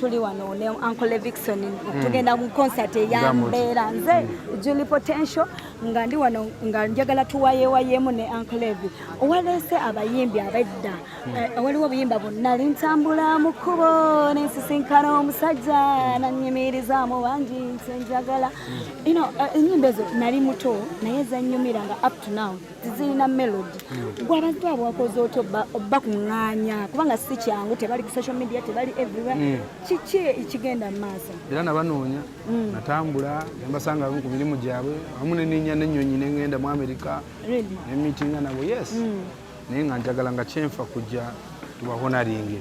Tuli wano ne Uncle Levixone, tugenda mu concert eyambeera. Nze Julie Potential, nga ndi wano nga njagala tuwayeewayemu ne Uncle Levi owaleese abayimbi abedda. Waliwo obuyimba bwonna lintambula mu kkubo nensisinkana omusajja nanyimirizaamu bangi nze njagala ennyimba ezo. Nali muto naye zannyumira nga up to now zirina melody. Gwe abantu abo wakoze otya obakuŋŋaanya? Kubanga si kyangu, tebali ku social media, tebali everywhere. Kiki ekigenda mu maaso? Era nabanoonya, natambula nembasanga abamu ku mirimu gyabwe, awamu neninya nenyonyi nengenda mu America. Really? Nemitinga nabo, yes. Naye nga njagala nga kyenfa kujja tubahonoringe,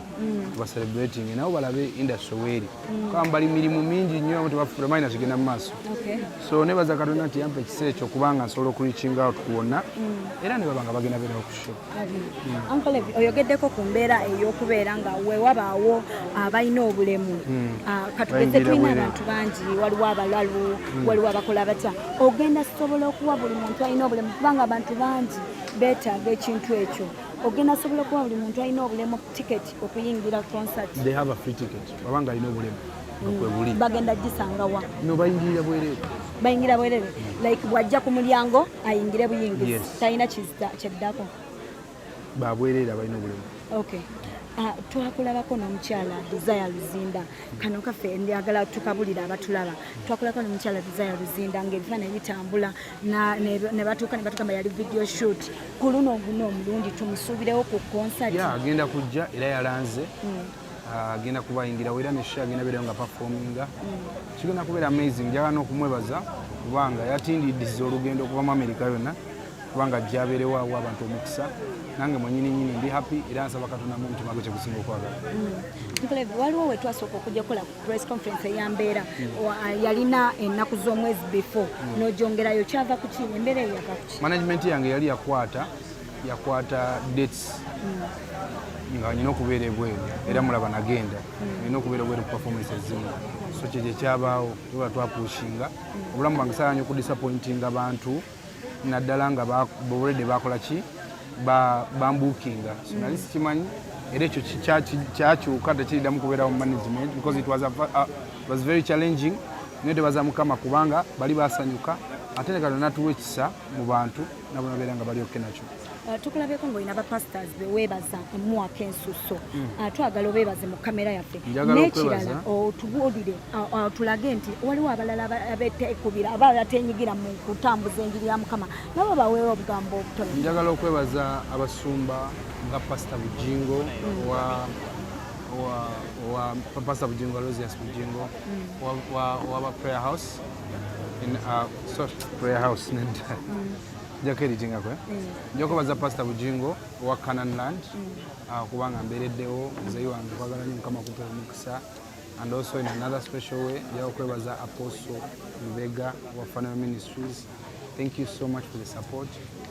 tubacelebrating nabo, balabe industry weeri, kuba bali mirimu mingi nnyo, abamu tebamanyi kigenda mu maaso. So nebaza Katonda nti yampa ekiseera ekyo, kubanga nsobola okureaching out ku wonna era ne baba nga bagenda beerawo ku show. Uncle Levi, oyogeddeko ku mbeera ey'okubeera nga wewabaawo abalina obulemu. Katugeze Bayingira tulina bwereere. abantu bangi, waliwo abalalu, waliwo abakola batya. Ogenda sobola okuwa buli muntu alina obulemu? Kubanga abantu bangi beetaaga ekintu ekyo. Ogenda sobola okuwa buli muntu alina obulemu tiketi okuyingira concert? They have a free ticket babanga alina obulemu nga kwe buli. Bagenda gisangawa? No, bayingirira bwereere. Bayingira bwerere, like bw'ajja ku mulyango ayingire buyingizi? Yes. Talina kyeddako? Babwereere abalina obulemu. Okay. Twakulabako n'omukyala Desire Luzinda. Kano kaffe njagala tukabulira abatulaba. Twakulabako n'omukyala Desire Luzinda ng'ebifaananyi bitambula ne batuuka ne batugamba yali video shoot. Ku luno guno omulundi tumusuubirewo ku concert? Ya, agenda kujja era yalanze. Agenda kubayingirawo era ne show agenda beerayo nga performinga. Kigenda kubeera amazing. Njagala n'okumwebaza kubanga yatindidiza olugendo okuva mu America yonna, kubanga ajja abeerewo awo abantu omukisa. Nange mwenyini nyini ndi happy era nsaba Katonda mu mutima gwe kyegusinga okwagala. Uncle, waliwo we twasooka okujja kukola press conference eyambeera, yalina ennaku z'omwezi before n'ogyongerayo. Kyava ku ki? Embeera eyo yava ku ki? Management yange yali yakwata dates nga nyina okubeera ebweru, era mulaba nagenda nina okubeera ebweru ku performance ezimu. So kyekyo ekyabaawo. Tuba twapushinga obulamu bwange, saagala okudisappointinga bantu, naddala nga already bakola ki, bambukinga. So nali sikimanyi, era ekyo kyakyuka, tekiriddamu kubeerawo mu management because it was, a, was very challenging. Naye tebaza Mukama kubanga bali basanyuka, ate ne Katonda natuwa ekisa mu bantu nabo nabeera nga bali okay nakyo. Tukulabyeko ng'olina bapastors beweebaza omwaka ensuso. Twagala obeebaze mu kamera yaffe. Njagala N'ekirala, okwebaza. otubuulire, tulage nti waliwo abalala abetekubira aba abatenyigira mu kutambuza enjiri ya Mukama, nabo baweewo obugambo obutono. Njagala okwebaza abasumba nga Pasita Bujingo wa Pasita Bujingo, Alozius Bujingo wa Prayer House in, sorry, Prayer House nedda, njako eritingako, eh? Nja okwebaza Pasita Bujingo owa Canaan Land, kubanga mbeereddewo muzeyi wange. Kwagala nnyo, Mukama kumpa omukisa. And also in another special way, nja okwebaza Apostle Lubega wa Funeral Ministries. Thank you so much for the support,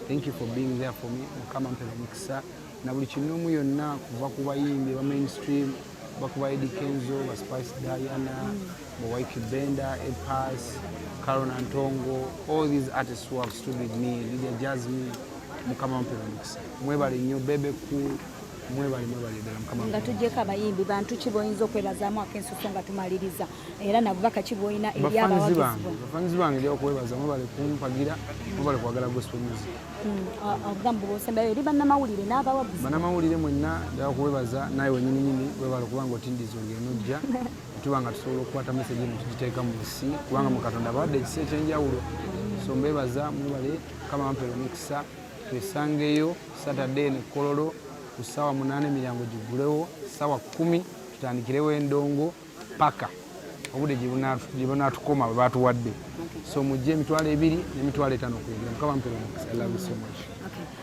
thank you for being there for me. Mukama mpera omukisa. Na buli kinoomu yonna, kuva ku bayimbi aba mainstream, kuva ku ba Eddy Kenzo, ba Spice Diana, ba Ykee Benda, A Pass, Carol Nantongo, all these artists who have stood with me, Lydia Jasmine, Mukama mpera omukisa. Mwebale nnyo. Bebe Cool, mwebale, mwebale ddala. Mukama Nga tugyeko abayimbi, bantu ki boyinza okwebazaamu ak'ensuso nga tumaliriza, era nabubaka ki bwolina eri Bafanizi abawagizi bange, bo? Bafanizi bange nja okwebaza, mwebale kumpagira, mwebale kwagala gospel music. Obugambo bwosembayo eri bannamawulire n'abawagizi? Bannamawulire mwenna njagala kuwebaza, naye wenyini nyini webale kubanga otindiza olugendo ojja tuba nga tusobola okukwata message eno tugiteeka mu nsi, kubanga mu Katonda abawadde ekisa ekyenjawulo. So mbebaza, mwebale. Kama mpera omukisa. Twesangeyo Saturday ne Kololo ku ssaawa 8, emiryango gigulewo ssaawa 10, tutandikirewo endongo paka obudde gye bunatukoma bwe batuwadde. So mujje, 20,000 n'50,000 okuyingira. Mukama mpera omukisa. I love you so much.